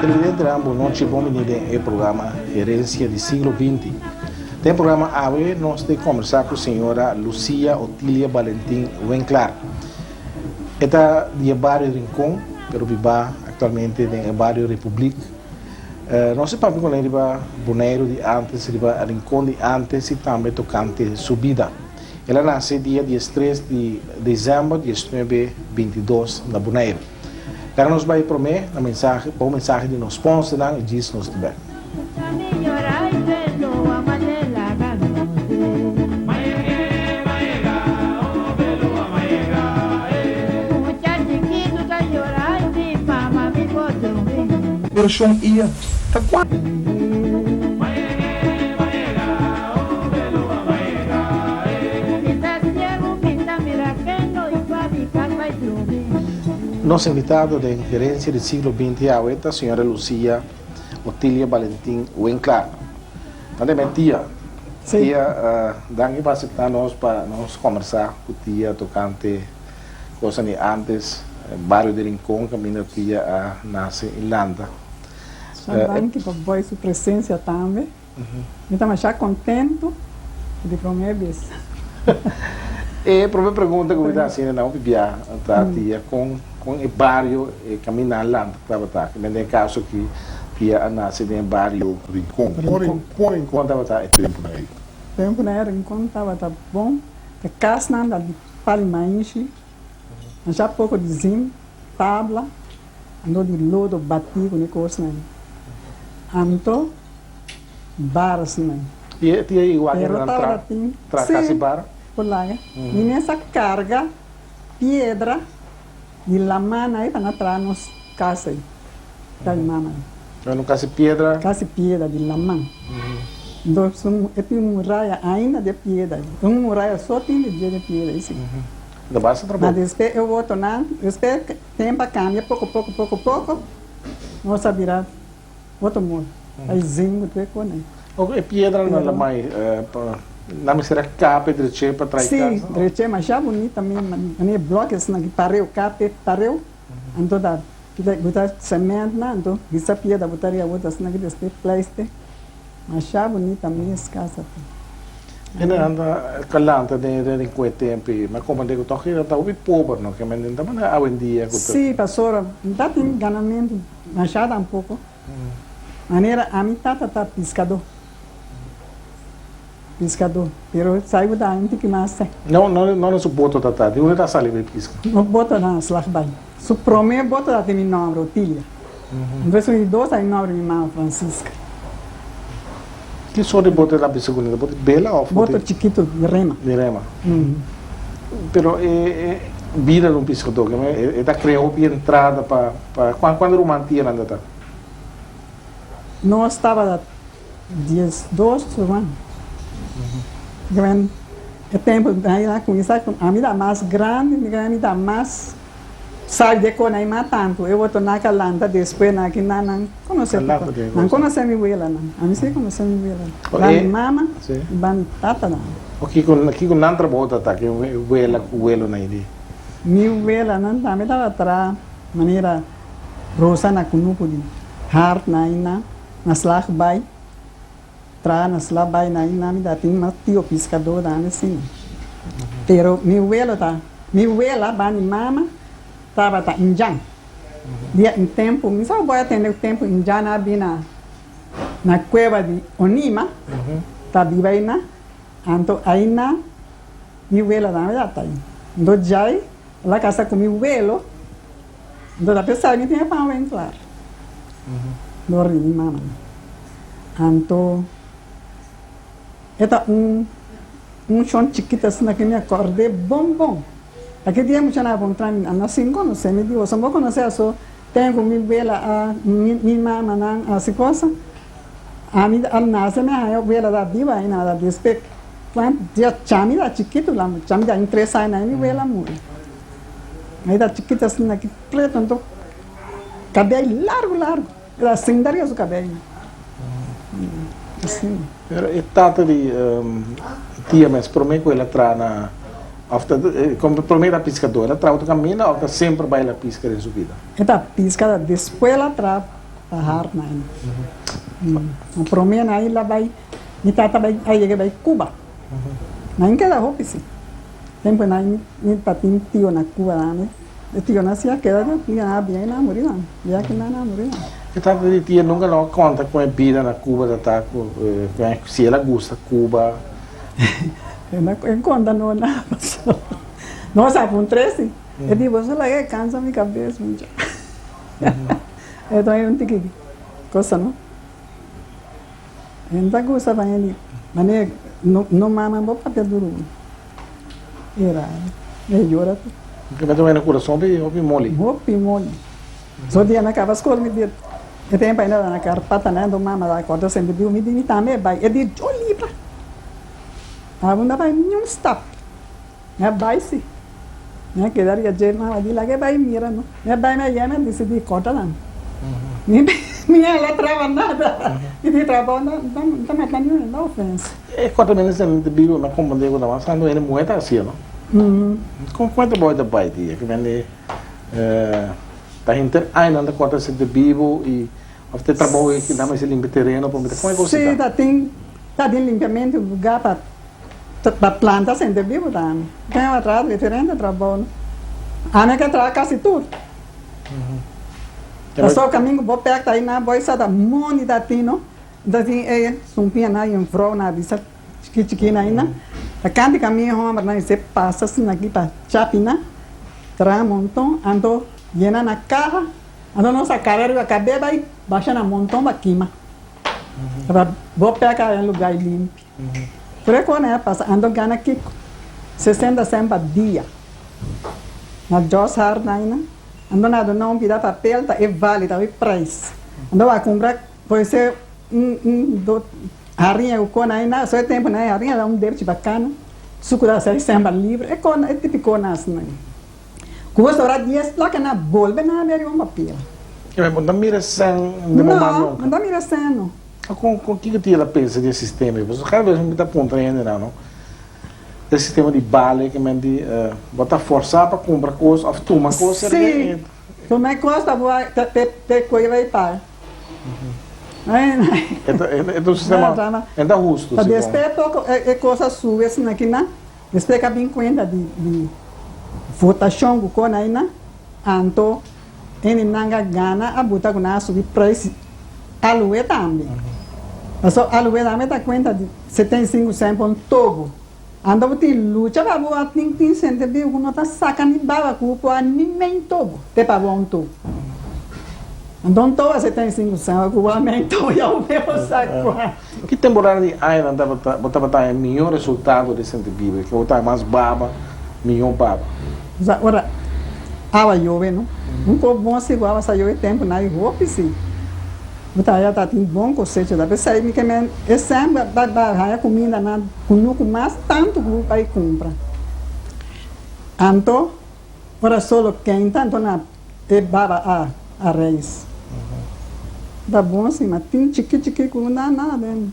Televidentenan bon nochi, bon bini den e programa Herencia di Siglo Binti. Den e programa awe nos ta combersa cu señora Lucia Otilia Balentin Winklaar. E ta di e bario Rincon, pero biba actualmente den e bario Republiek. Nos a papia con e riba Boneiru di antes, riba Rincon di antes y tambe tocante su bida. El a nace dia diestres di december diesnuebe bintidos na Boneiru. Laga nos bai prome na mensahe pa un mensahe di nos sponsornan y djis nos ta bek. Vershon ia ta kua? Nos invitado den Herencia di Siglo Binti awe ta señora Lucia Otilia Balentin Winklaar. Manda mi tia. Tia, danki pa acepta nos pa nos combersa cu tia tocante cosnan di antes, bario di Rincon caminda tia a nace y lanta. Danki pa boy su presencia tambe. Mi ta masha kontentu di promé bes. E promé pregunta ku mi ta hasiendo na hopi bia ta tia kon kon e bario e kaminda a lanta tabata. Den e kaso aki tia a nase den e bario Rincon. Kon Rincon Rincon tabata e tempunan ei? Tempunan ei Rincon tabata bon. E kasnan ta di pali maishi, masha poko di zin, tabla. Anto di lodo batí ku ne kosnan ei. Anto barsnan. I e igual ku nan tra tra kasi bar? Sí, por laga. Mi mes a karga piedra di laman ei pa nan traha nos kas ei, kas di mama ei. Nan kasi piedra? Kasi piedra di laman. Anto e tin un muraya ainda di e piedra ei. Un muraya so tin di dje di e piedra ei si. Ta basta trabou. Ma despues e otronan, despues Tempu a kambia poko poko poko poko nos a bira otro modo a zingu tur e kone. Ok e piedra nan la mai nan mester a kape dreche pa trai kasa? Si dreche masha bunita mi mane e blokes nan ki pareu kape pareu anto ta buta cement nan anto hisa piedra buta riba buta asina ki despues pleister masha bunita mes kasa ta. Hende nan ta kalanta den e den ku e tempu ei, ma komprende ku tòg hende ta hopi pober no, ke men ta manera awendia ku ta. Sí, pasobra no ta tin ganamentu masha tampoko. Manera ami tata ta piskadó, piskadó, pero sai ku ta un tiki mas te. No, no, no na su boto ta ta, di unda ta sali bai piska? No boto na Slagbaai. Su promé boto ta tin mi nòmber, Otilia. Entonces su di dos ta tin nòmber di mi mama, Francisca. Ki sort di boto e ta bisa ku nan? Boto di bela òf boto chikitu di rema. Di rema. Pero e bida di un piskadó, e ta krea hopi entrada pa pa kuantu ruman tia nan ta ta? Nos tabata 12 ruman. E tempu nan a kuminsá ami ta mas grandi, mi ta mas. Sa de kon ai mas tantu e otro nan ka lanta despues nan aki nan nan konosé poko nan konosé mi welanan ami si konosé mi welanan ba mi mama i ba mi tatanan. O kiko kiko nan trabou ta ta ki wela ku welonan ei di? Mi welanan tambe tabata traha manera rosa na kunuku di hart nan ai nan na slag bai traha na slag bai nan ai nan mi ta tin mas tio piskadó tambe asina pero mi welo ta. Mi wela ba mi mama tabata indjan. Dia un tempu, mi sa bo a tende un tempu indjan a bin na na cueva di Onima, ta biba einan, anto einan mi wela tambe tabata ei. Anto djai el a casa cu mi welo, anto ta p'esei mi tin e pan wen clar dor di mi mama. Anto e ta un. Un shon chikito asina ke mi a kòrd'é bon bon. Aki dia muchanan a puntra mi, Anda sin konosé? Mi di, Boso no konosé aso ten ku mi wela a mi mamanan a hasi kosa? Ami al nase mi a haña wela ta biba ainda, ta despues kuantu dia chami ta chikitu la chami ta tres aña mi wela muri. Mi ta chikito asina ki pretu anto kabei largu largu. El a sinta riba su cabei. Asina. Pero e tata di tia mes prome cu el a traha na of ta como prome el a piscador el a traha otro caminda of ta semper bay el a pisca den su bida? E ta pisca despues el a traha. ta hard na ainda. Na prome na isla bai, mi tata bai a yega bai Cuba. Nan keda hopi si. Tempo nan mi tatin tio na Cuba tambe. E tionan si a keda ku mi a bien nan a muri nan. Bia ku nan a muri nan. E tata di tia nunka no a konta kon e bida na Cuba ta ta ku si el a gusta Cuba. E konta no nada pasobra nos a puntr'é si. E di boso laga e kansa mi kabes mucha. E ta un tiki kosa no. E no ta gusta pa hende manera no mama bo papia duru. E rabia, e yora tur. Ke mester wena kurason hopi hopi moli. Hopi moli. So dia mi a kaba skol mi di e tempo ainda na Karpata nan mama ta korda semper di mi di mi tambe bai e di yo libra. Abo no bai niun stap. Mi a bai si. Mi a keda riba dje mama di laga e bai mira no. Mi a bai mi a yega mi a disidí kòrta nan. Mi mi a la traba nada. Mi di trabou no ta mata niun hende ofensa. E kòrta mi nesesamente biba mi a komprendé ku ta mas tantu hende muhé ta hasié no. Kon kon e trabou ta bai dia? Ke mende ta henter aña nan ta kòrta sente bibu i òf ta e trabou ei nan mester limpia tereno pa mira kon e kos ta? Si ta tin ta tin limpiamentu lugá pa Pa planta sente bibu tambe. Ten a traha diferente trabou no. Ami ke traha kasi tur. Pasobra kaminda ku bo pek ta ahi bo sa ta mondi ta tin no. Ta tin e sumpia nan i un vrou nan a bisa chiki chiki nan ahi. Ta kanti kaminda e homber nan se pasa asina aki pa chapi nan traha monton anto yena na kaha anto nos a kara riba kabe bai basha na monton pa kima. Bo pek a un lugar limpi. Pero e kona a pasa ando gana kiko? Sesenta sen pa dia. Na Jos Hart naina, ando na duna un pida papel ta e vali ta e prijs. Ando a kumpra pode ser un un do harinha ku kona aina, so e tempo na e harinha ta un debchi bakana, suku ta seis sen pa libra, e kona e tipi kona asina. Ku bo sobra dies plaka na bolbe na habri un papel. E bo no ta mira sen den bo man nunka? No, no ta mira sen no. Kon kon kiko ti el a pensa di e sistema ei? Pasobra kada bes mi ta puntra hendenan no, e sistema di bale ke men di bo ta forsá pa kumpra kos òf tuma kos serka Sí, tuma e kos pa bo te te koe bai paga. E ta e ta un sistema e ta hustu Pa despues poko e kos a subi asina kinan, despues ke a bin kuenta di di votashon ku kon aina, anto Hendenan a gana a buta ku nan a subi preis aloe tambe. Pasobra aloe tambe ta kuenta di 75 sènt pa un tobo. Anto bo tin lucha pa bo a tin tin sènt biu ku no ta saka ni baba ku bo por a ni mei tobo te pa bo a un tobo. Anto un tobo a 75 sènt ku bo a mei tobo ya bo mei bo sa kuantu. Ki temporada di aña nan tabata bo tabata haña mihó resultado di sènt bibu? Ke bo ta haña mas baba, mihó baba? Ora awa yobe no. Un cos bon si cu awa sa yobe tempo na y hopi si. Bo ta haya ta tin bon cosecha ta. Pesey mi ke men e sembra ba ba haya cuminda na cunucu mas tanto cu bo bay cumpra. Anto ora solo kenta anto na e baba a a reis. Ta bon si ma tin chiki chiki cu no da nada den.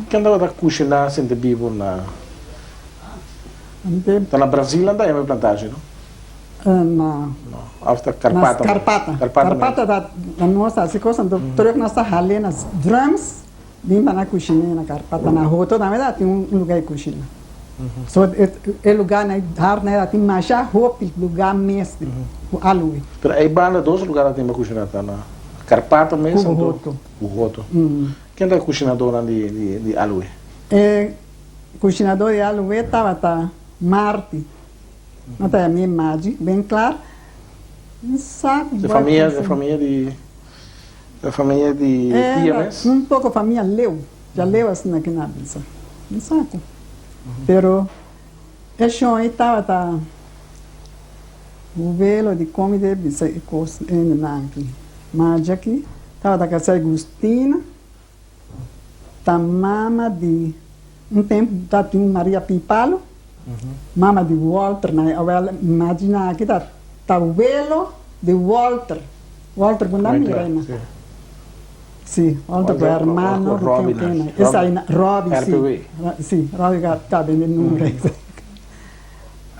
Ken tabata kushiná sinti bibu na Ta na Brasil nan ta yama e plantashi no? No. Of ta Karpata? Karpata. Karpata ta nos ta hasi kos anto terug nos ta hal'é na drums bin pa na kushiné na Karpata. Na Hoto tambe ta tin un lugar di kushina. So e lugar na hart na tin masha hopi lugar mes ku aloe. Pero ei banda dos lugar ta tin pa kushiná ta na Karpata mes anto. Ku Hoto. Ku Hoto. Ken ta e kushinadónan di aloe? E kushinadó di aloe tabata Marti. No ta yam'é Maggi, ben klar. Un saku De famia, de famia di, de famia di tia mes? Un poko famia leu, dja leu asina ki nan a bisa. Un saku. Pero e shon ei tabata hubelo di komi debe bisa e kos e hendenan aki. Maggi aki tabata kasá Gustina. Ta mama di un tempu ta tin Maria Pipalo, mama di Walter na e awel imagina aki ta ta welo di Walter, Walter ku nan mira na si Walter ku hermano ku ken ken na esai na Robbie si si Robbie ka ta bende numero.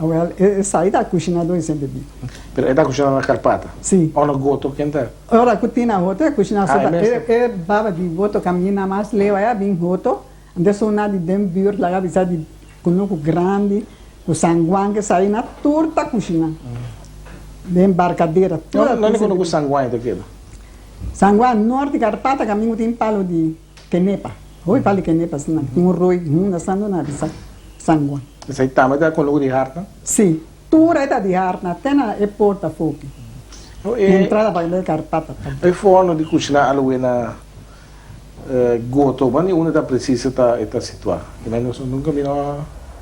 Awel, esai ta kushinadó di Sente Bibo. Pero e ta kushina na Karpata? Si. O na Goto, ken ta? Ora ku tin na Goto e kushina so ta e baba di Goto kaminda mas leu aya bin Goto, antes una di den buurt laga bisa di kunuku grandi ku San Juan ke sai na tur ta kushina den Barcadera tur a Nonde kunuku San Juan ta keda? San Juan norte Karpata kaminda ku tin palo di Kenepa, hopi palo di kenepa asina, tin un roi hunda santo na bisa San Juan. Esei tambe ta kunuku di hartnan? Si, tur ei ta di hartnan, te na e porta foki, entrada pa e Karpata ta. E forno di kushina aloe na Goto, bani unda ta precies e ta e ta situa? Ki men nos nunca mira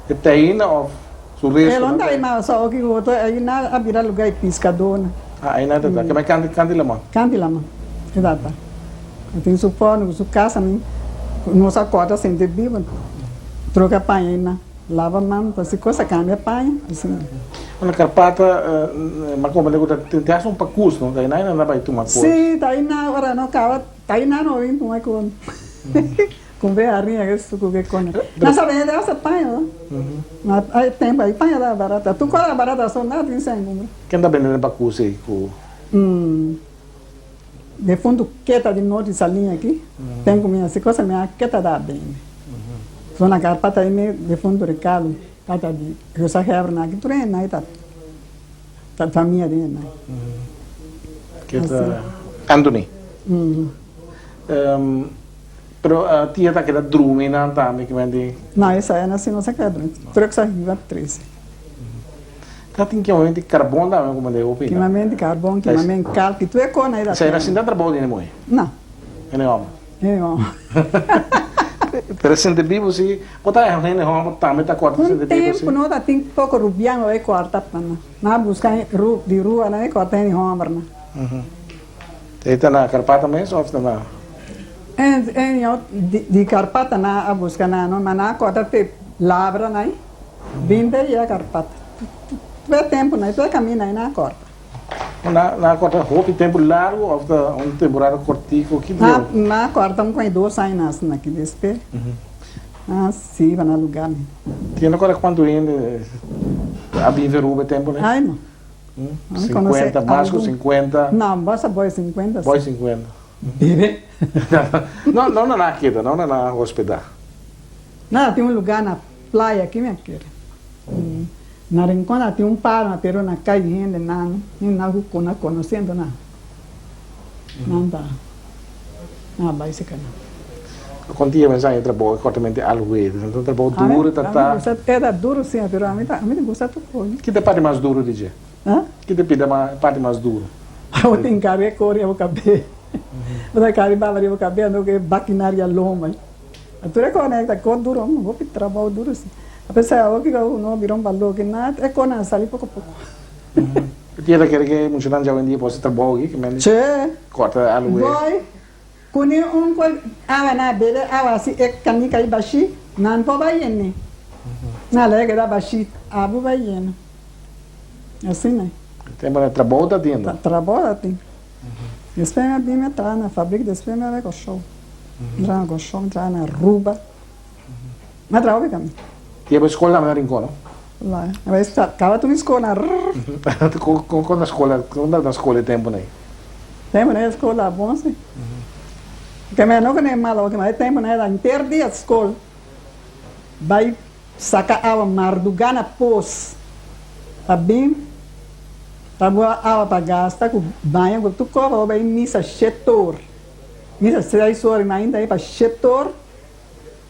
e ta ainda of su resto El nan ta ta. ei mas oki Goto ei na a bira lugar di piscadornan. Ah, ei na ta ta. Ki men kanti kanti laman? Kanti laman e ta ta. E tin su forno ku su casa mi nos a corta sente bibo troca paña ei na lava man pa si cosa cambia paña asina. Bueno, Karpata mi a comprende ku ta tin te hasta un pakus no, ta ei na nan a bai tuma kos. Si, ta ei na ora no caba. Taina no bin tuma con con be harina ke suku ke kone. Na sa bende hasta paña no. Na e tempo ai paña ta barata. Tu kora barata so nada tin sen kumpra. Ken ta bende den pakus ei ku. De fundo keta di norte saliña aki ten ku mi hasi cosa mi a keta ta bende. So na karpata ei mi de fundo Ricardo tata di Rosa Hebron aki tur hende nan ta Ta famia di nan. Ke ta Anthony. Pero tia ta keda drumi nan tambe ki men di. No, esa ena si no sa keda drumi. Truck sa hiba trese. Ta tin kimamento di carbon tambe ku manda e hopi. Kimamento di carbon, kimamento kalki, tur e kos nan e ta. Sa ena sinta trabou di e muhe? No. E homber? E homber. Pero sinti bibu si, bo ta hende homber tambe ta korta sinti bibu si. Un tempu no ta tin poko rubian lo e korta pa nan. Nan a buska di rua nan e korta hende hombernan. E ta na Karpata mes of ta na? En di Karpata nan a buska nan no, ma nan a korta te labra nan bin te yega Karpata. Tur e tempu nan, tur e kaminda nan a korta. Nan a korta hopi tempu largu of ta un temporada kortiku? Ki dia? Nan a korta un kon dos aña asina aki despe nan a sigui pa nan lugar. Tiene kore kuantu hende a bivi Aruba e tempu nei? Ai no. Mi konosé 50, mas ku 50? No, basta boi 50 si. Boi 50. Bibi? No, no nan a keda, no nan a hospedá. Nan a tin un lugar na playa aki mi a kere. Na Rincon a tin un palma pero na kai hende nan ni nan ku na konosé anto nan nan ta nan a bai seka nan. Kon dia mester haña trabou e kortamente alwe? Ta un trabou duru ta ta. Ami gusta e ta duru si pero ami ta ami ta gusta tur kos. Ki ta e parti mas duru di dje? Ki ta e parti mas duru? Abo tin kari e kori abo kabé. Bo ta kari baba riba kabé anto ku e bakinaria lomba. Tur e kos ta kos duru hopi trabou duru si. Apesar awor ki no bira un balor ki nada e kosnan a sali poko poko. Ti ta kere ke muchanan dje awendia por hasi trabou aki ke men korta aloe. Boy ku ni un ku awa na bebe awa si e kanika i bashí nan por bai yene. Nan a keda bashí abu bai yena. Asina. Tempo na trabou ta tin. Trabou ta tin. Despues mi a bin mi a traha na fabrik despues mi a bai Kòrsou. Mi traha na Kòrsou, mi traha na Aruba. Mi a traha hopi tambe. Ti a bai skol tambe na Rincon, no? La, mi a bai kaba tur mi skol na rrr. Kon na skol, kon tabata na skol e tempu nei? Tempu nei e skol a bon si. Ke mi no ku nei malo, ma e tempu nei henter dia skol bai saka awa mardugá na pos pa bin pa bo awa pa gasta ku baña ku tur koba bo bai misa shetor. Misa seis ora mi ainda e pa shetor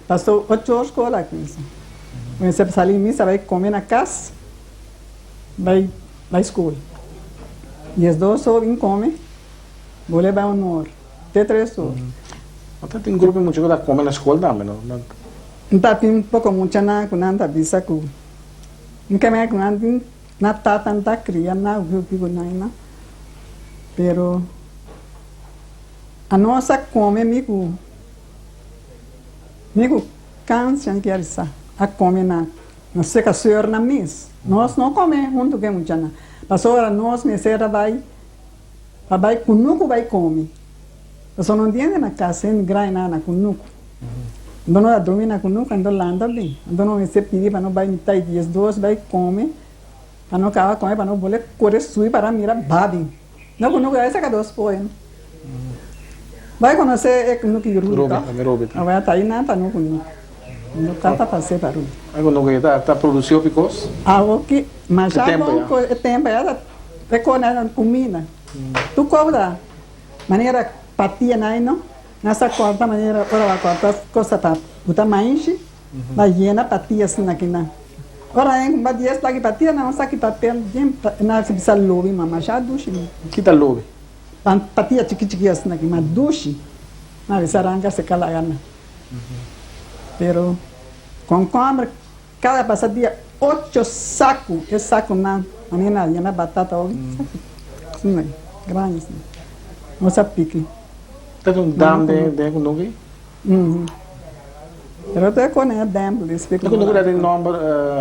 paso ocho or skola a kuminsa. Kuminsa pa sali misa bai kome na kas bai bai skol. Diesdos or bin kome bole bai un or te tres or. No ta tin grupo mucha ku ta kome na skol tambe no? Nta tin poko muchanan ku nan ta bisa ku N keme ku nan tin na tata nta kria na hopi ku nan na pero anos a kome mi ku mi ku kansia n kier sa a kome na na seka seurnan mes nos no kome huntu ku e muchanan pasobra nos mester a bai pa bai kunuku bai kome pasobra no tin hende na kas hende grandi na kunuku. Anto no ta drumi na kunuku, anto lanta bin. Anto no mester pidi pa no bai mitai diesdos bai kome. Pa no kaba kome pa no bole kore subi para mira babi. No ku no ku saka dos poe. Bai konosé e kunuku di Ruby to? Awor ta nan ta no kunuku. No ta ta pasé pa Ruby. E kunuku ei ta produsí hopi kos? Awor ki masha bon ku e tempu ya ta e kone kuminda. Tur kos ta manera patia nan no. Nan sa kòrta manera ora bo a kòrta kosa pa buta maishi. Ba yena patia asina aki nan. Ora nan kumba dies plaki patia nan un saki papel bien nan a bisa lobi ma masha dushi. Ki ta lobi? Pan patia chiki chiki asina aki ma dushi. Nan a bisa ranka seka laga nan. Pero konkomber kada pasa dia ocho saku e sakunan manera nan a yena batata hopi asina grandi asina. Nos a piki. Ta un dam den kunuki? Pero te con e dam E kunuku ta den nomber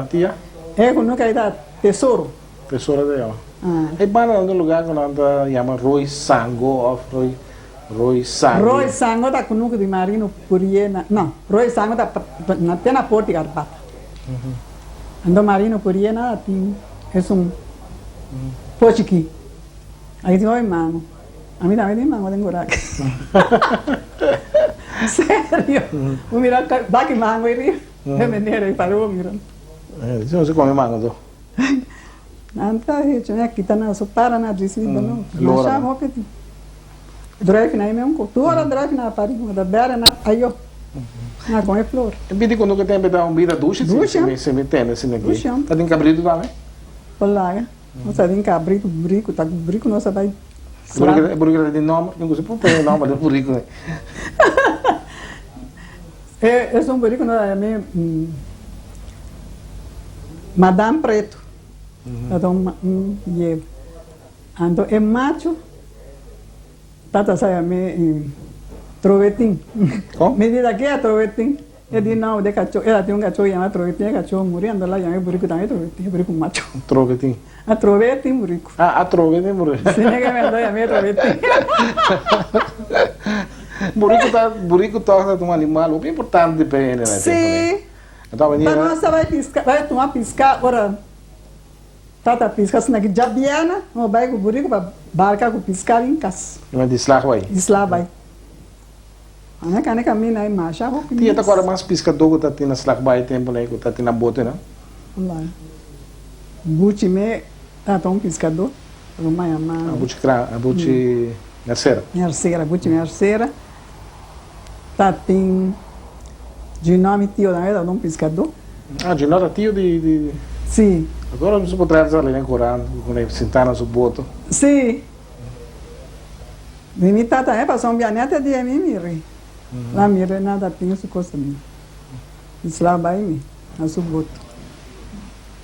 tia? E kunuku ei ta Tesoro. Tesoro ta yama. E banda nan ta un lugar ku nan ta yama Rooi Sango of Rooi Rooi Sangi. Rooi Sango ta kunuku di Marino Puriena. No, Rooi Sango ta te na Porti Karpata. Anto Marino Puriena ta tin esun pochiki. Aki tin hopi mango. Ami tambe tin mango den korak. Serio. Bo mira baki mango ei riba. E menera ei para bo mira. Si no se come mango to. Nan ta hecho mi a kita nan so para na disi bo no. Masha hopi tin. Druif na ei meun ko. Tur ora druif na pari bo ta bere na ayo. Na come flor. E bida ku no ke tempe ta un bida dushi si si mi tende si mi ki. Ta tin kabritu tambe? Por laga. Nos ta tin kabritu buriku ta ku buriku nos ta bai. E buriku ta tin nomber? Mi gusta por pone nomber den buriku. E esun buriku nos ta yam'é Madam Pretu. Ta ta un yeva. Anto e machu tata sa yam'é Trovetin. Mi di ta ke a Trovetin? E di no, de kachó, e tatin un kachó yama Trovetin, e kachó muri, anto la yama e buriku tambe Trovetin, e buriku machu. Trovetin. A Trovetin buriku. Ah, a Trovetin buriku. Si, mi ke mester yama e Trovetin. Buriku ta, buriku tòg ta un animal hopi importante pa hende na e tempu Si. Anto Pa nos ta bai piska, bai tuma piska ora tata piska asina ki djabièrnè, nos bai ku buriku pa barka ku piska bin kas. Di slag bai. Di slag bai. Ana kane kamina e masha hopi Tia ta mes. kòrda mas piskadó ku ta tin na Slagbaai tempunan ei ku ta tin na botenan? Hola. Buchi me ta ta un piskadó, pero maya ma. A buchi kra, a buchi Mercera. Mercera, buchi Mercera ta tin Gino mi tio tambe ta ta un piskadó. Ah, Gino ta tio di di. Si. Agora mi su por traha sali den korant ku e sintá na su boto. Si. Mi mi tata e pasobra un bia nete di e mi miri. La miri nada tin su cosa mi. Mi sla bai mi na su boto.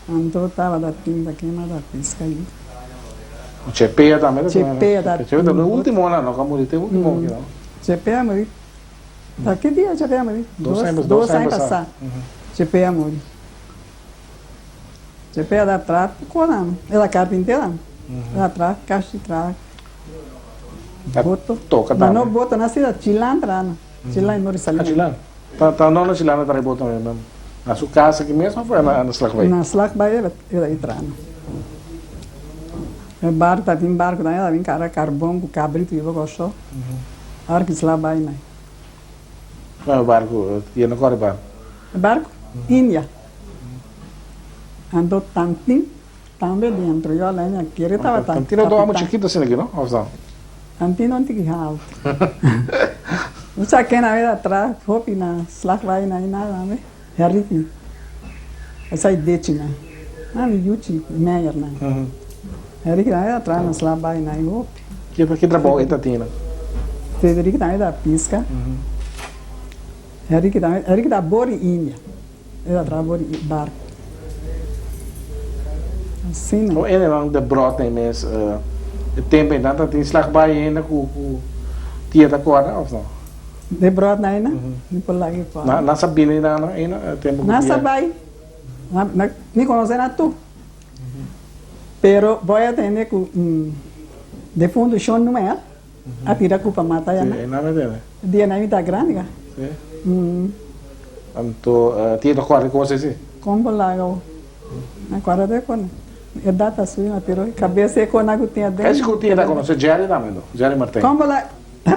Anto tabata tin ta kema ta pisca ayi. Chepea tambe ta Chepea ta Chepea ta ultimo nan no ka muri te ultimo ki no. Chepea muri. Ta ki dia Chepea muri? Dos aña dos aña pasa. Chepea muri. Chepea ta traha tur nan. E ta carpintera. E ta traha kashi traha boto. Toka Ma no tambe. boto nan si ta chilan traha nan. Chilan no Ah, chilan. Ta ta no na chilan a traha e boto nan. Na su kas aki mes of na na Slagbaai? Na Slagbaai e ta traha nan. E barco ta tin barco tambe ta bin kara karbon ku kabritu yiba Kòrsou. Ora ki Slagbaai nan. No e barco yendo kòrda e barco? E barco India. Anto Tantin tambe dentro, yo alai mi a kere tabata Tantin no ta amo kapitan. chikito asina aki no, of no? Tantin no tiki haltu. Mi sa ken a bira atras hopi na slagbaai na nada tambe. Heriki esai dechi nan. Nan di Yuchi Meyer nan. Heriki tambe ta traha na slagbaai na hopi. Ki trabou e ta tin nan? Federico tambe ta pisca. Heriki tambe, Heriki ta bori India. E ta traha for di barco. Asina. Ho ene nan de brot ei mes e tempo ei nan ta tin slag bai ainda ku ku tia ta korda of no? De brot na aina? Mi por laga e korda. Nan sa bini nan aina e tempo ku Nan sa tia? bai. Mi konosé nan tur. Pero boy a tende ku defuntu Shon Noel a tira ku pa mata ya nan. Dia nan mi ta grandi ka. Anto tia ta kòrda e kos esi? Kon bo laga bo? Na kòrda te kos. Edat a subi, pero e kabes e kona ku tin aden. Esi ku tin ta konosé Jerry tambe no? Jerry Martin. Kon bo la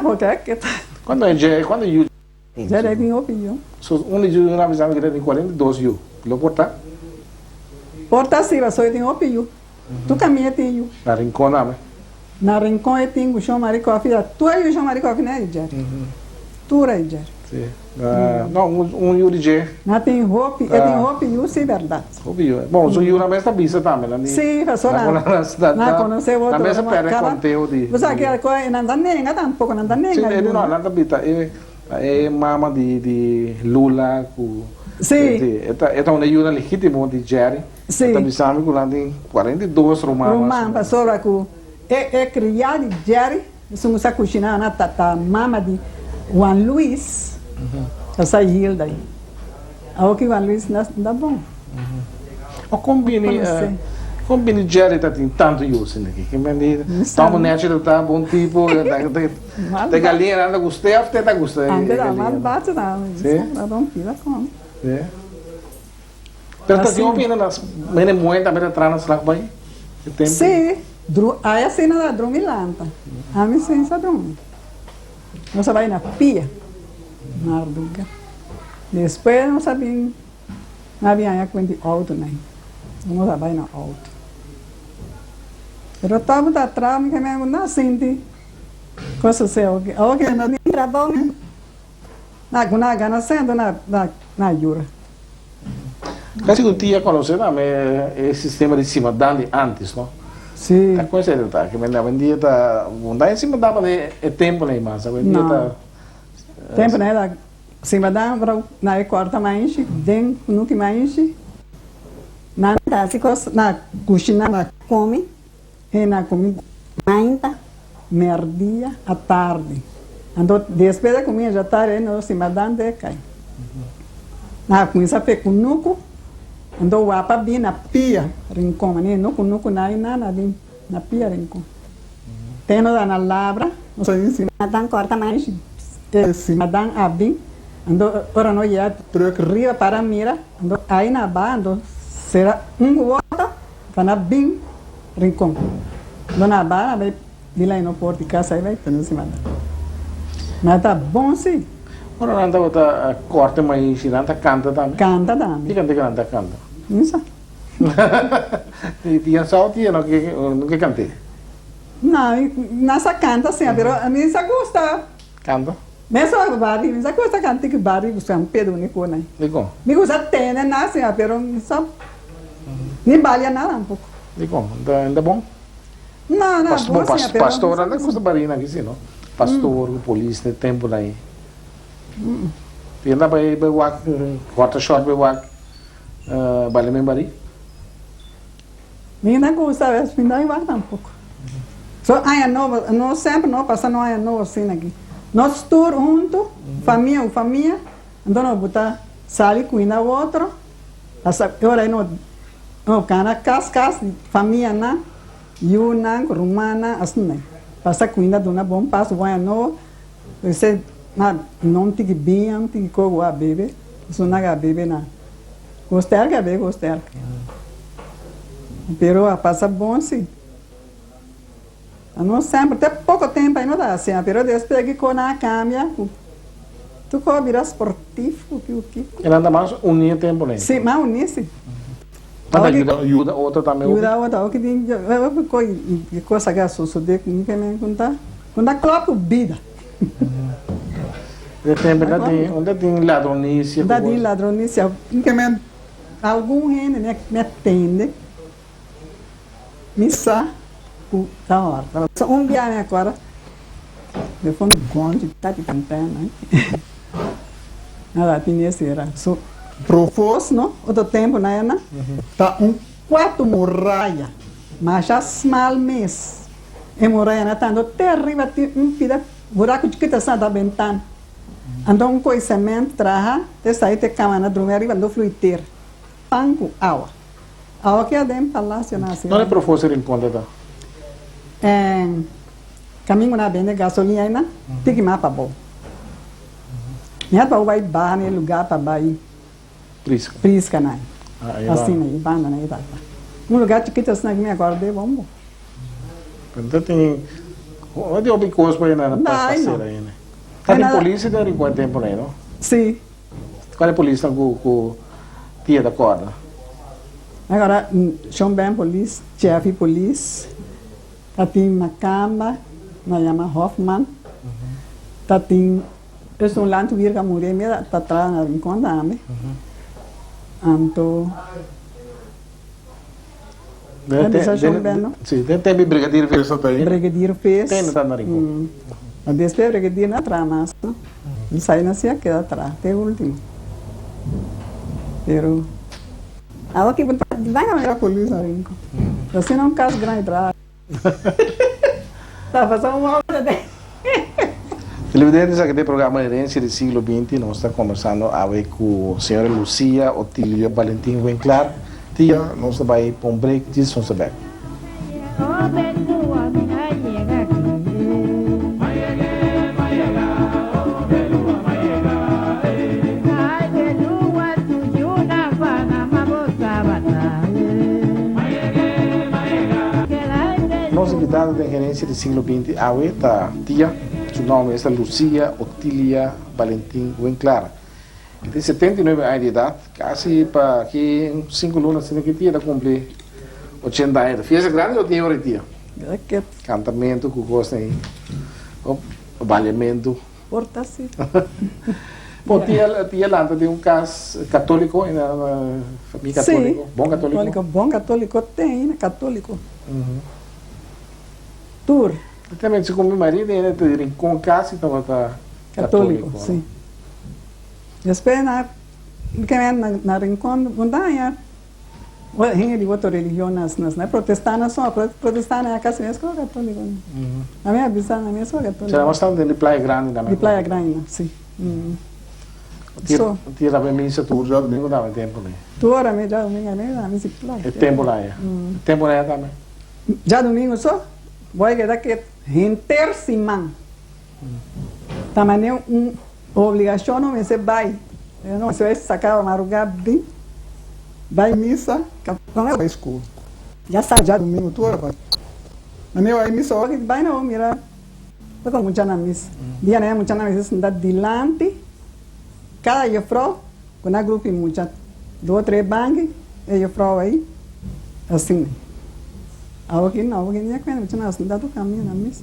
porque e ke ta. Kuando e Jerry, kuando yu. Jerry tin hopi yu. So un di yu nan bisa mi ku ta tin 42 yu. Lo por ta? Por ta si, pasobra e tin hopi yu. Tur kaminda e tin yu. Na Rincon tambe? Na Rincon e tin ku Shon Mari Kòfi. Tur e yu Shon Mari Kòfi nan e di Jerry. Tur e di Jerry. Si. No, un yu di dje. Nan tin hopi, e tin hopi yu si bèrdat. Hopi yu. Bon, su yunan mes ta bisa tambe. Nan di. Si, pasobra nan konosé otro. Nan mes a pèrdè konteo di. Bo sa ke ku nan ta nenga tampoko, nan ta nenga yu. Si, no, nan ta bisa e e mama di di Lula ku. Si. E ta e ta un yunan legítimo di Jerry. Si. E ta bisa mi ku nan tin 42 ruman. Ruman, pasobra ku e e kriá di Jerry. Esun ku sa kushiná na ta mama di Juan Luis, ta sa Hilda ei. Awor ki Juan Luis na ta bon. O kon bini kon bini Jerry ta tin tantu yu asina aki? Ki men di Tom Nechi ta ta bon tipo, te galiña nan ta gust'é of te ta gusta e Ante ta galiña? mal bachi ta, ta rompí ta kon. Sí. Pero ta tin hopi hende na hende muhé tambe ta traha na slag bai e tempu? Sí, dru ai asina ta drumi lanta. Ami sin sa drumi. Nos a bai na pia marduga. Despues nos a bin na bin haña kuent di outo nai. Nos a bai na outo. Pero tabata ta traha mi ke mi no a sinti cosa así awoki. Awoki no tin trabou. Na ku na gana sento na na yura. Casi ku tia conoce tambe e sistema di simadan di antes no? Si. Ta con esei ta? Ke men awendia ta bunda e simadan pa e temponan ei mas awendia No. ta. Temponan ei ta simadan pero na e corta mainshi den kunuki mainshi nan ta hasi cos na cushina na come. E na kumida mainta, merdia, atardi. Anto despues di kumida dja tardi nos sima dante e kai. Na kuminsa fe kunuku, anto wapa bin na pia rincon, manera no kunuku na i nada bin na pia rincon. Te nos a na labra, nos a sima dan korta maishi, e sima dan a bin, anto ora nos yega truk riba para mira, anto ai na ba, anto sera un ku otro. Pa na bin Rincon. Lo na ba na bay di la no por di casa ay bay pone si manda. Ma ta bon si. Ora nan tabata corte maishi nan ta canta tambe? Canta tambe. Di cante nan ta canta? Mi sa. Di di sa tia no ke no ke cante? No, nan sa canta si, pero mi sa gusta. Canta? Mesun ku bari, mi sa gusta canta ku bari ku San Pedro ni ku nai. Dikon? Mi gusta tene nan asina, pero mi sa ni balia nan tampoco. Dikon? N ta bon? No, no bon asina, pero. Pastor nan ta gusta bari nan aki si no? Pastor ku polis na e tempu nan ei. Tin nan bai bai wak kòrta shòrt bai wak balia men bari? Mi na gusta a mi no wak tampoco. So aña nobo, nos semper no pasa no aña nobo asina aki. Nos tur hunto, famia ku famia, anto nos buta sali cuida otro, pasa e ora ei no no cana cas cas di famianan, yunan ku rumannan asina. Pasa cuida duna bon paso bon aña nobo, esei na no tiki biña, no tiki coco a bebe, esun nan a bebe na. Gosterka be gosterka. Pero a pasa bon si. Nos semper te poco tempo no ta asina pero despues ki con a cambia cu tur cos a bira sportivo cu kico. E nan ta mas uni e tempo nei. Si mas uni si. Nan ta yuda yuda otro tambe hopi. Yuda otro hopi tin hopi cos y cosa cu a sosode cu mi ke men cu ta cu ta klop cu bida. De tempo ta tin, unda tin ladronisia. Unda tin ladronisia. Ke men algun hende mi mi a tende mi sa ku ta horta. Un bia mi acorda mi for un gonchi ta di campana nada tin e sera so profos no otro tempo na ena ta un cuatro muraya masha smal mes. E muraya na tanto te ariba tin un pida buraku chikito asina ta bentana. Anto un koe cement traha te sai te kama na drumi ariba anto flui ter pan ku awa. Awa ke aden palacio na Donde Profo se Rincon ta ta? En kamingo na bende gasolina aina tiki mas pa bou. Mi a pa bai baha na e lugar pa bai Prisca. Prisca na. Asina e banda na e ta ta. Un lugar chikito asina ki mi acorda e bon bo. Pero tin hopi hopi cos por na pa hacer ainda. Ta tin policia den Rincon e tempo nei no? Si. Cual e polisnan cu cu tia ta corda? Agora Shon Ben polis, Jeffy polis, ta tin Macamba, nan yama Hoffman, ta tin esun landweer cu a muri mi ta traha na Rincon tambe, anto. Den Si, den tempo di Brigadier Vis ta ei. Brigadier Vis. Tende ta na Rincon. Ma despues Brigadier no a traha mas no. Mi sai na si a keda traha te ultimo. Pero awo ki bo ta danga mira polis na Rincon. Ta asina un kas grandi traha. Ta pasa un obra den. Televidentes aki den programa Herencia di Siglo Binti nos ta conversando awe cu señora Lucia Otilia Valentin Winklaar. Tia, nos ta bay pa un break, djis nos ta bek. Nos invitado den Herencia di Siglo Binti awe ta Tia, su nomber esta Lucia Otilia Valentin Winklaar. E tin 79 aña di edad, casi pa aki un cinco luna asina ki Tia ta cumpli 80 aña. Ta fiesta grandi lo tin ora Tia? Cantamento cu cosnan ahi, baliamento. Por ta si. Bon, tia, tia lanta den un cas catolico, en una familia catolico, Sí. bon catolico. Catolico, bon catolico ten ainda catolico. Tur. También si con mi marido ene ta di Rincon casi tabata Catolico, catolico. sí. Despues na, na, na Rincon, montaña. Hende di otro religion nas nas na protestana so protestana ya casi mes cu catolico a mi a bisa na mes cu catolico. Sera bastante di Playa Grande tambe. Di Playa Grande na si so. Tira pa misa tur djadomingo tambe tempo ni. Tur ora mi djadomingo mi na misa playa. E tempo na ya. Tempo na ya tambe. Djadomingo so boy keda ket henter siman ta mane un Obligacion no mester bay. No mester saca maruga bin bay misa bay school. Ya sa djadomingo tur ora bay. Mane bay misa ora bay na bo mira ota mucha na misa. Dia na e mucha na mester sinta dilanti cada juffrouw cu nan grupo di mucha dos tres banki e juffrouw ahi asina. Awo ki no awo ki nia cu mucha na sinta tur caminda na misa.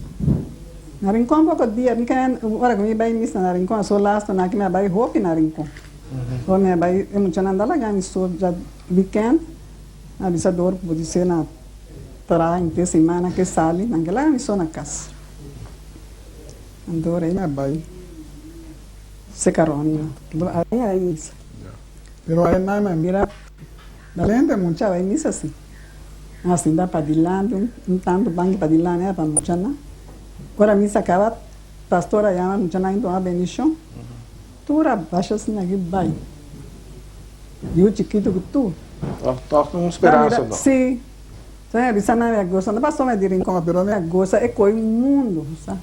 Na Rincon poko dia, mi ka ora ku mi bai misa na Rincon so lasto na ki mi a bai hopi na Rincon. Ora mi a bai e muchanan ta laga mi so dja weekend, mi a bisa dor ku pudi ser na traha henter simana ke sali, nan ke laga mi so na kas. Anto ora ei mi a bai seka Ronnie nan, a bai misa. Pero ai nan a mira balente mucha a bai misa si. A sinta padilanti, un tantu banki padilanti era pa muchanan. Ora misa kaba, pastor a yama muchanan i duna bendishon. Tur a basha asina aki bai. Yu chikitu ku tur. Tòg tin un speransa tòg. Si. So mi a bisa nan, mi a gosa. No pasobra mi a di Rincon, pero mi a gosa e koe mundu, sa.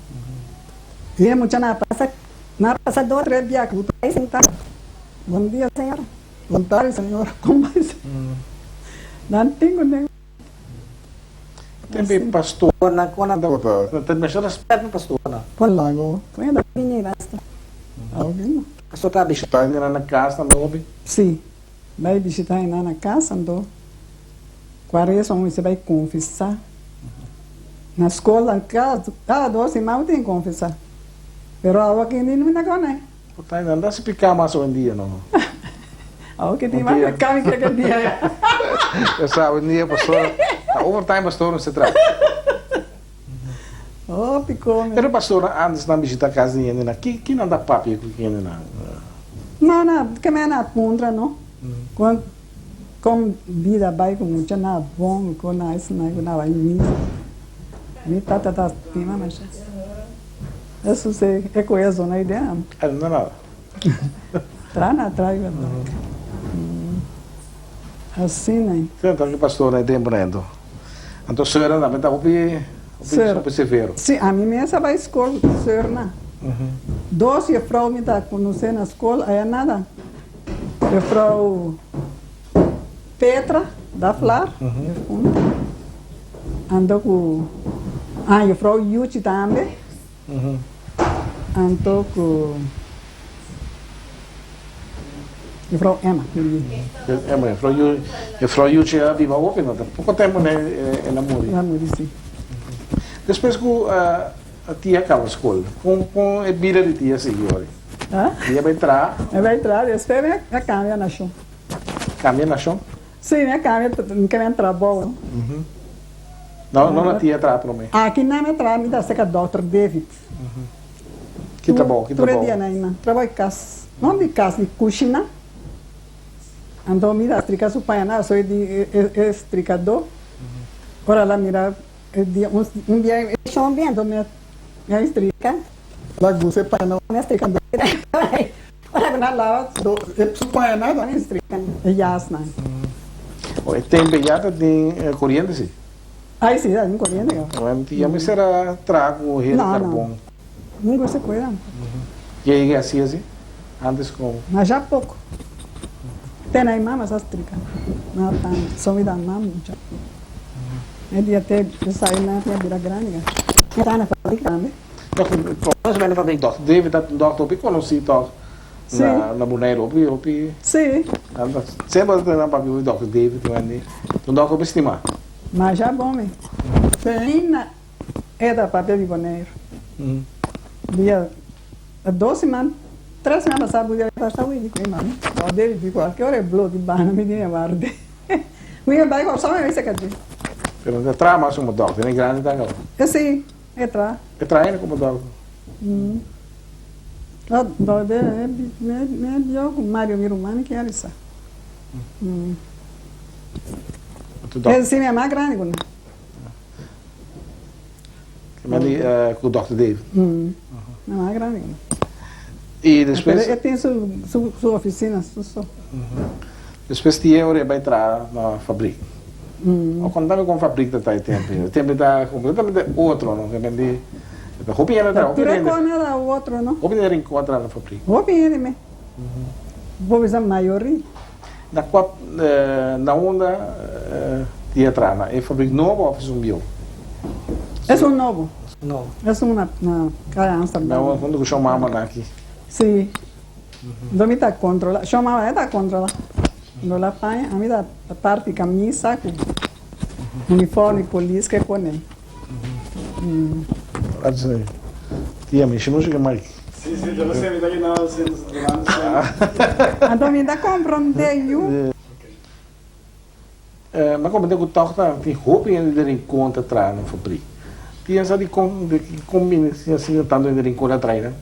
I e muchanan a pasa, nan a pasa dos, tres bia ku tur a sinta. Bon dia, señora. Bon tardi, señora. Kon bai? Nan tin ku nen. Tin be pastornan ku nan ta mester respet pa pastornan. Kon lago kon e ta bini basta obi no. Pastor ta bishita nan na kas tambe obi? Si, bai bishita nan na kas anto kuaresma un mester bai konfesá. Na skol kada dos siman bo tin konfesá pero awo aki ni no ta konai. Bo ta nan ta spiká mas owendia no. Awo ke tin mas piká mi ke ke dia ya. Ya sa owendia pastor ta overtime pastor mester traha. Hopi come. Pero pastor antes nan bishita kas di hendenan ki ki nan ta papia ku hendenan? No na ke men a puntra no kon kon bida bai ku mucha na bon ku na esnan ku na bai misa mi tata ta stima masha. Eso si, e cu e zona ideal. E no nada. Tra na tra y verdad. Asina. Si, anto ki pastor na e tempo na ento. Anto suernan tambe ta hopi, hopi severo. Si, ami mes a bay scol cu suernan. Dos juffrouw mi ta conoce na scol, aya nada. Juffrouw Petra. Daflar, difunto. Anto ku ah juffrouw Yuchi tambe. Anto ku juffrouw Emma. Emma, juffrouw Yuchi, juffrouw Yuchi a biba hopi no ta poko tempo ne el a muri. El a muri si. Despues ku tia a kaba skol, kon kon e bida di tia sigui ori? Tia bai traha? Mi bai traha, despues mi a kambia nashon. Kambia nashon? Si, mi a kambia, mi kambia trabou. No, no na tia traha prome? Aki nan mi a traha, mi ta seka Dòkter David. Ki trabou, ki trabou? Tur e dia nan einan. Trabou di kas, no di kas, di kushina. Anto mi ta strika su paña, nan a soy di e strikadó. Ora el a mira e dia, un dia e shon bin, anto mi a strika. La gusta e paña nan. Mi a strika. Ora ku nan lava su paña nan a strika e yasnan. O e tempe ya ta tin koriente si? Ai si, ta tin koriente kaba. Wen ya mester a traha ku heri karbon. No, no. Nunca se puede tampoco. Ya yega asi asi? Antes kon? Masha poko. Te na e mama sa strika. No tanto. So mi ta mama mucha. E dia te sa e nan a bira grandi kaba. Mi ta na fabrica tambe. Dòkter David ta un dòkter hopi konosí tòg na Boneiru, hopi hopi. Sí. Semper ta nan papia di dòkter David Wendy, un dòkter hopi stimá. Masha bon mi. Feina e ta papia di Boneiru. Dia dos siman, tres siman pasá bo dia ta wini ku mi mami. Dòkter David di kualke ora e blo di banda mi tin e warde. Mi a bai Kòrsou mi a bisa kachí. Pero no ta traha mas komo dòkter, e grandi ta kaba. Sí. E tra. E traha hende como dòkter. Dòkter e dio cu Mario mi ruman kier isa. E si mi e mas grandi cu nan. Cu dòkter David. E mas grandi cu nan. Y despues. E tin su oficina su so. Despues di e ora e bai traha na fabrik. O kontami kon fabrik ta ta e tempu. E tempu ta kompletamente otro, no? Depende di hopi hende ta, hopi Tur e hende. kos ta otro, no? Hopi hende rincon a traha na fabrik. Hopi hende me. Bo bisa mayoria. Na kua, na unda ti a traha? Na e fabrik nobo of esun bieu? Esun nobo. Esun na Kaya Amsterdam. Na unda ku shon mama na aki? Si. Ndo mi ta controla, shon mama e ta controla. Ndo la paña, ami ta parti camisa cu uniforme polis ke pone. Tia, mi shimu shi Mike. Si, si, debe ser, mi ta keda durante sena. Anto mi ta compronde yu. Mi a comprende cu toch ta tin hopi hende di Rincon ta traha na fabriek. Tin sa di con di con bini asina tanto hende di Rincon ta traha nan?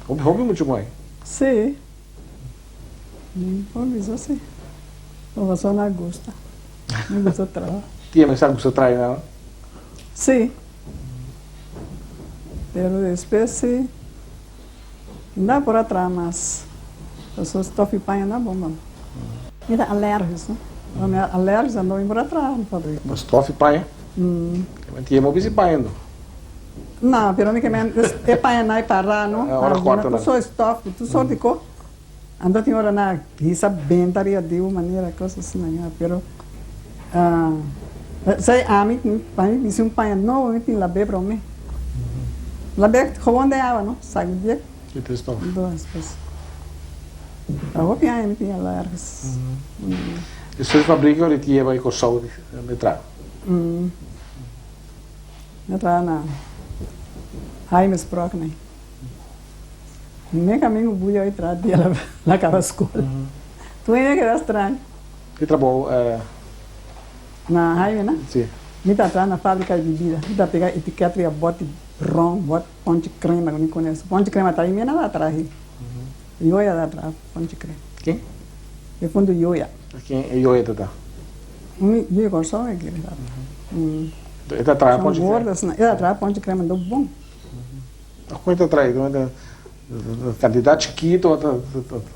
Hopi hopi mucho mooi. Si. Mi por bisa si. Pasobra nan gusta. Nan gusta traha. Tin a mester gusta traha nan? Si. Pero despues si no por a traha mas. Pasobra stof i paña no a bon pa mi. Mi ta alèrgis, no? Ora mi alèrgis anto mi por a traha na fabrika. Bo stof i paña? Ti e mobi si paña anto? No, pero mi ke men e paña nan e pará, no? Ora kòrta nan. Tur sort stof, tur sort di kos. Anto tin ora nan a hisa benta riba di un manera, kos asina, pero Esei ami, pa mi bisti un paña nobo mi tin lab'é promé. Lab'é gewoon den awa no, sagudié. Ki tristof. Despues ta hopi aña mi tin alergis. Despues fabrika ora ti yeba e Kòrsou mi traha? Mi traha na Jaime Sprockney. Mi kamingu buya oi traha dia la kaba skol. Tur hende a keda straño. Ki trabou? Na Jaime na? Si. Mi ta traha na fabrika di bibida. Mi ta pega etiket riba bòt di ron, bòt ponchi krema ku mi kones. Ponchi krema ta mi na ta traha. Yoya ta traha ponchi krema. Ken? E fundu Yoya. Ken e Yoya ta ta? Mi yu di Kòrsou e kere ta. E ta traha ponchi krema? E ta traha ponchi krema do bon. Kon e ta traha? Kantidat chikito,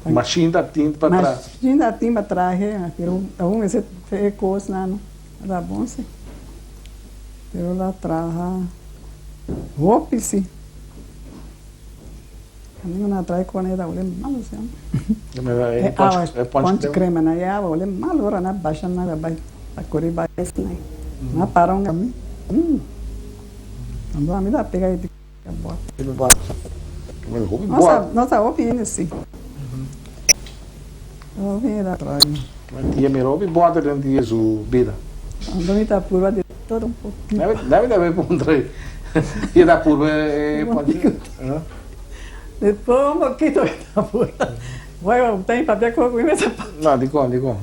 mashin ta tin pa traha. Mashin ta tin pa traha, pero aun mester e kosnan ta bon si. Pero la traha hopi si. Ami ku nan a trae kone ta hole malu si amo. E awa ponche crema nan e awa hole malu ora nan a basha nan a bai ta kore bai esnan. Nan a para un ami. Anto ami ta pega e bòt. Nos a hopi hende si. Hopi hende ta trae. Tia mira hopi bòt den tia su bida. Anto mi ta purba di todo un poquito. Dame dame puntra tia ta purba e ponche. Di todo un poquito mi ta purba. Bueno, bo ta papia ku mi mester papia. No, dikon, dikon.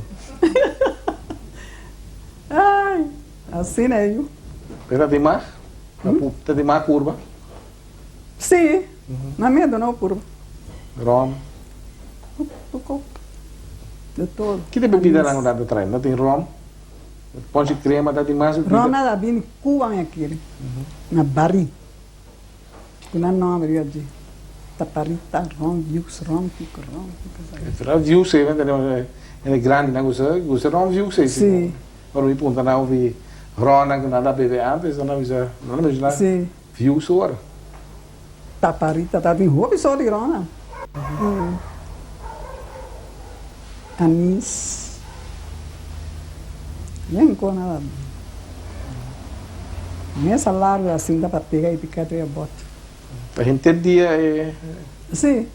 Ay, asina e yu. Pero ta di mas? Ta di mas purba? Sí, na mi a duna un purba. Rom? Poko. De todo. Ki ta bebidanan ku nan ta trae? Nan tin rom? Ponche crema ta tin mas bebida? Rom nan ta bini Cuba mi a kere. Na bari. Ku nan nomber yu a dje. Taparita, rom Vieux, rom kiko, rom kiko. Rom Vieux ei men tene hende grandi nan gusta gusta rom Vieux ei. Sí. Ora mi punta nan ofi ronnan ku nan ta bebe antes nan a bisa nan a menshoná Sí. Vieux ora. Taparita ta tin hopi sort di ronnan. Anis. Yen ko nada. Mesa largo asin ta pa pega y pica tur e bot. Ta henter dia e. Si.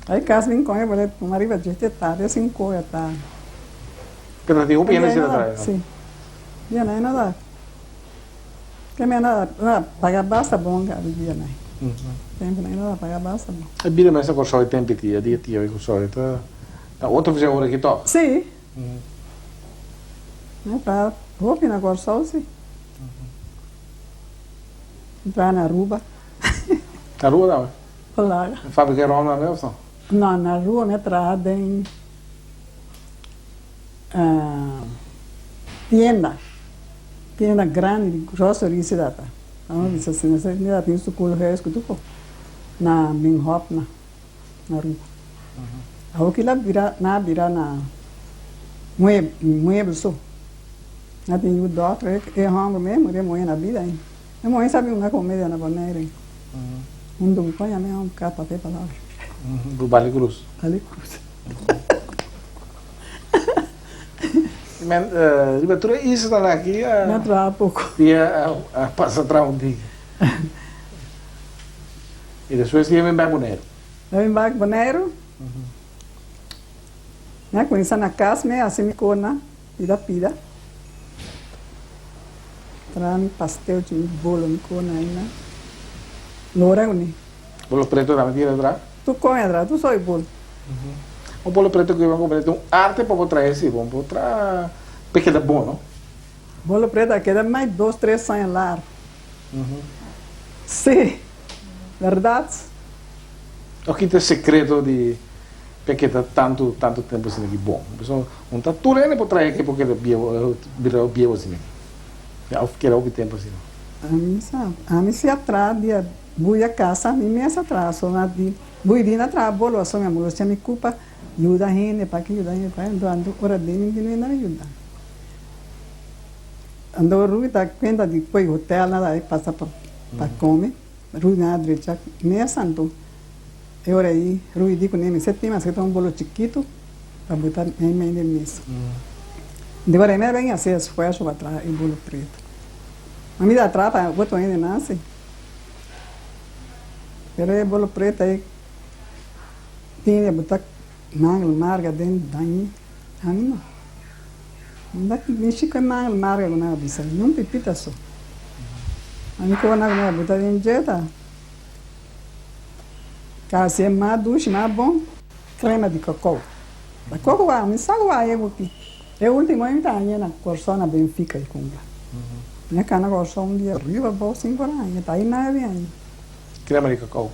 Ay cas bin con e bole tuma riba dje te tarde sin ko e ta. Pero ta tin hopi hende asina traha. Si. Dia na e no da. Ke mi a na paga basta bon ka di dia na e. Tempo na e no da paga basta bon. E bida mes ta Kòrsou e tempo tia dia tia Kòrsou e ta ta otro vision ora ki tòg. Si. Mi a traha hopi na Kòrsou si. Mi traha na Aruba. Na Aruba tambe? Claro. Fábrika ròm tambe òf no? No, na Aruba mi a traha den tienda, tienda grandi di grocery si ta ta. Amo bisa asina, mi ta tin su koolhuis ku tur na Minhop na Aruba. Awor kila bira, nan a bira na muebel so. Nan tin yu dòkter, e hòmber mes muri e muhé na bida ainda. E muhé sa bin hunga komedia na Bonaire. Un dun koña mi hòmber ka papia palabra. Ku Bali Cruz. Bali Cruz. Men, riba tur e islanan aki a. Mi a traha poko. Dia a pasa traha un dia. I despues dia mi bai Boneiru. Mi bai Boneiru. Mi a kuminsá na kas mi a hasi mi kona pida pida. Traha mi pastelchi, mi bolo, mi kona aina. Lora kuné. Bolo preto tambe tira atrás? Tu come atrás, tu soy bolo. Un bolo preto ku bo ta un arte pa bo traha esi, bo por traha pa e keda bon, no? Bolo preto a keda mai dos, tres aña largo. Sí, berdad. O ki ta e sekreto di pa e keda tantu, tantu tempu asina ki bon? Pasobra un ta tur hende por traha ke por keda bieu, bira bieu asina ki, òf keda hopi tempu asina. Ami sa, ami si a traha dia bui a kasa, mi mes a traha so na di bui di na traha bolo aso mi amor mi kupa yuda hende pa ki yuda hende pa ki, anto ora di mi bini na yuda. Anto Ruby ta cuenta di poi hotel nada ahí pasa pa pa come, Ruby nan a drecha mesa anto e ora ahí Ruby di cune mester tin maske ta un bolo chikito pa bota mei mei den mesa. Di ora ahí mi a ben haci esfuerzo pa traha e bolo preto. Ma mi ta traha pa otro hende nan si. Pero e bolo preto ahí tin di bota mangel marga den dañi ami no. Unda ki mishi ku e mangel marga ku nan a bisa? Niun pipita so. Ami ku nan ku nan a buta den dje ta kasi e mas dushi, mas bon krema di kokou. Ta koko wak, mi sa ku wak e buki. E ultimo mi ta haña na Kòrsou na Benfica i kumpra. Mi a kana Kòrsou un dia riba abou sinku ora haña, ta ai nan a bin haña. Krema di kokou.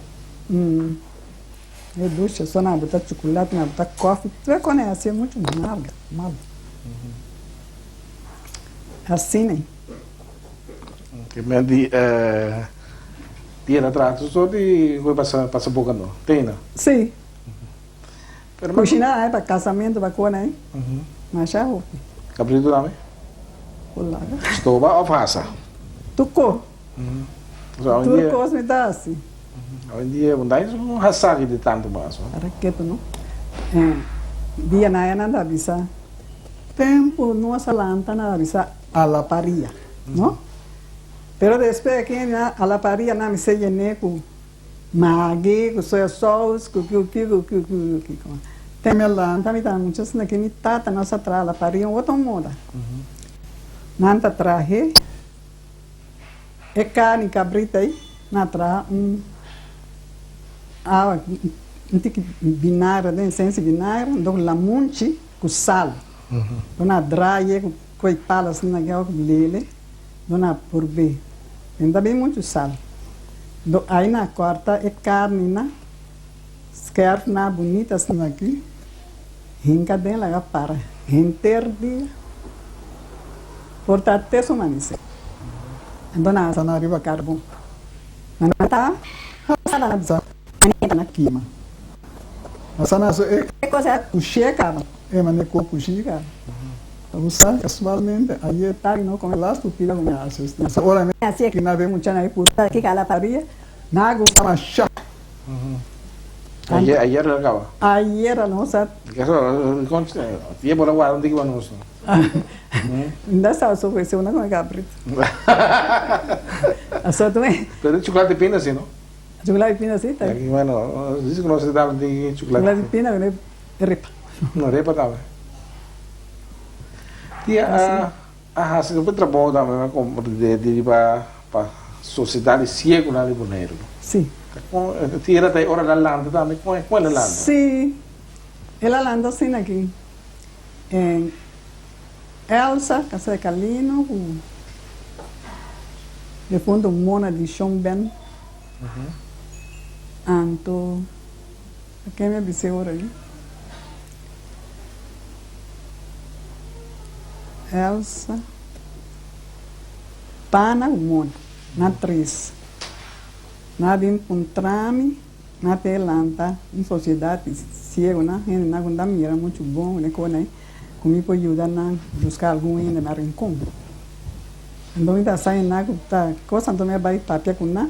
E dushi so nan buta chukulati, nan buta kofi, tur e kos asi e muchu marga, mal. Asina. Ke men di dia ta traha tur sort di koe pasa pasa boka no, te no? Si. Kushina ai pa kasamentu pa kona ai, masha hopi. Kabritu tambe? Por laga. Stoba of hasa? Tur ko. Tur kos mi ta hasi. Awendia bo ta un hasaki di tantu mas. Para ketu no. Dia na nan ta bisa tempu nos a lanta nan ta bisa a la paria no. Pero despues aki a la paria nan mester yene ku Maggi ku soya sous ku kiu kiu ku kiu kiu ku kiu. Te mi a lanta mi ta mucha asina ki mi tata nos a traha la paria un otro moda. Nan ta trahe e carni cabrita ei nan a traha un awa un tiki vinagre aden esensia vinagre anto ku lamunchi ku sal. Lo nan a draye ku koi palo asina ku lele lo nan a purbe. Nan ta bin muchu sal. Do ai na corta e carni na skerf na bunita asina aki hinca den laga para henter dia por ta te su manece. Anto na asa na riba carbon. Na ta hasa na kima. Asa na so e Cushé caba. E mane cu cushi caba. Usa casualmente ayer Tari no come lastu pida cu mi haci na sa ora mi Haci na be mucha na e purba ki cala paria na gusta masha. Ayer ayer lo caba. Ayer no sa. Tiempo lo guarda un tiki pa nos. Nda sa so pues una come cabrito. Aso tu me. Pero chocolate pina si no. Chocolate pina si ta. Bueno, dice que no se da un tiki chocolate. Chocolate pina con repa. No repa tambe. Tia a a hasi hopi trabou tambe pa kom di di pa pa sosiedat di siegunan di Boneiru. Si. Kon tira ta e ora el a lanta tambe kon kon el a lanta? Si, el a lanta asina aki. En Elsa kasa di Calino ku defunto Mona di Shon Ben. Anto. Ken mi a bis'é ora ei? Elsa, Pana ku Mona, nan tres. Nan a bin puntra mi, nan a p'e lanta un sosiedat di siegunan, hendenan ku no ta mira muchu bon ku e kos ei, ku mi por yuda nan buska algun hende na Rincon. Anto mi ta sa hende ku ta kos, anto mi a bai papia ku nan.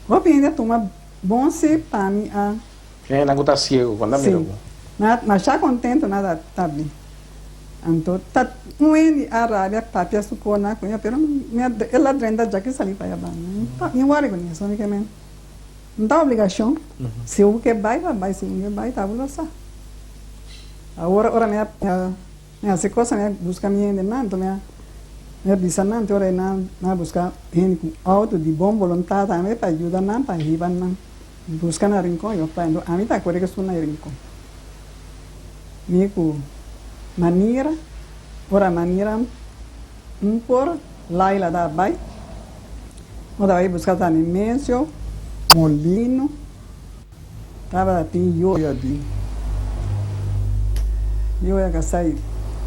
Hopi hende a tuma. Bon si pa mi a. Ken nan ku ta siego ku anda mira ku. Si. Masha kontento nan ta ta bin. Anto ta un hende a rabia papia su kona ku mi pero mi a el a drenta dja ki sali pa ya banda. Mi wòri ku neso mi ke men no ta obligashon si bo ke bai pa bai si bo no ke bai ta bo lo sa. Awor ora mi a Mi hasi cosa, mi a busca mi hendenan, anto mi a mi a bisa nan, te ora ei nan a busca hende cu auto di bon boluntad tambe pa yuda nan pa hiba nan busca na Rincon, yo pa anto ami ta acuerda cu esun na Rincon. Mi cu Manira, ora Manira un por Laila ta bay, no ta bay busca ta Nemesio, Molino. Tabata tin yoya di yoya ka sai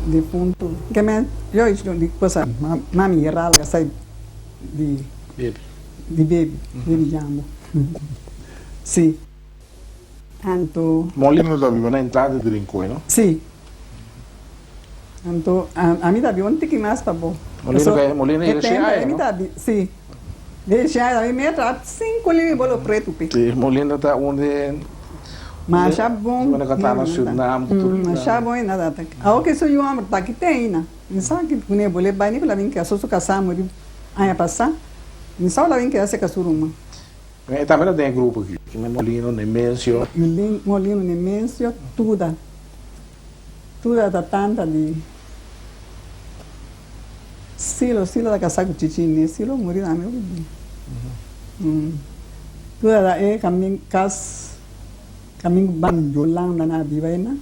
difuntu ke men yoya di cosa mami Geralda ka sai di di baby baby jambo si anto. Molino ta biba na entrada di Rincoi no? Si anto ami ta biba un tiki mas pa bo. Molino ka molino e tempo no? Si. Desha mi meta 5 limi bolo pretu pe. Si Molina ta un de Masha bon. Bueno ka ta na Surinam ku tur. Masha bon e nada ta. Awo ke su yu homber ta ki te aina. Mi sa ki kune bole bai ni ku la bin keda so su kasá muri aña pasá. Mi sa ku la bin keda serka su ruman. E tambe ta den e grupo aki. Molino, Nemensio. Molino, Nemensio, Tuda. Tuda ta tanta di Silo, Silo ta kasá ku Chichini, Silo muri tambe hopi bia. Tuda ta e kamin kas kamin ku ban Yolanda nan a biba einan,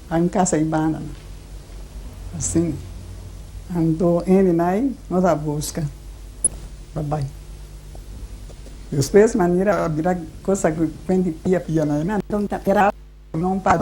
ta un kasa ei banda nan. Asin. Anto hende nan ei no ta buska pa bai. Despues manera a bira kosa ku kuenti pia pia nan ei, anto ta pera. Non pa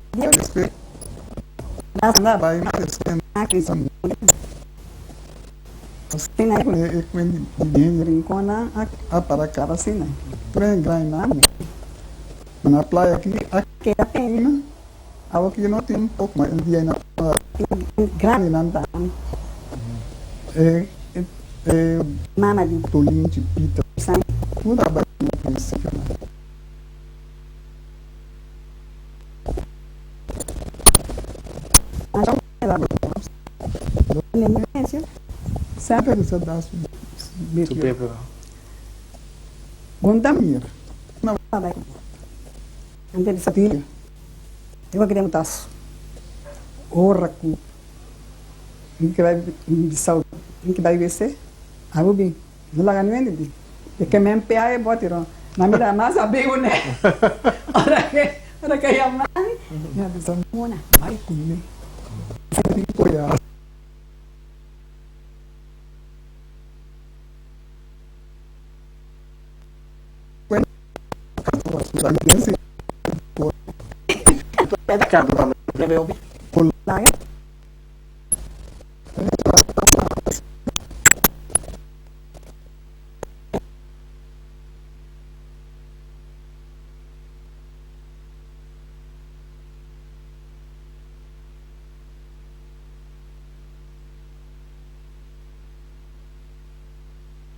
Ku ta bai na prinsipionan. Semper ta da su Su Bon ta mira. Ora ku mi ke bai bisau mi ke bai wc abo bin no laga nuende bin e ke men pea e boti ron ma mi ta mas abigu ne ora ke ora ke yama mi mi a bisa Mona bai ku mi tin koya.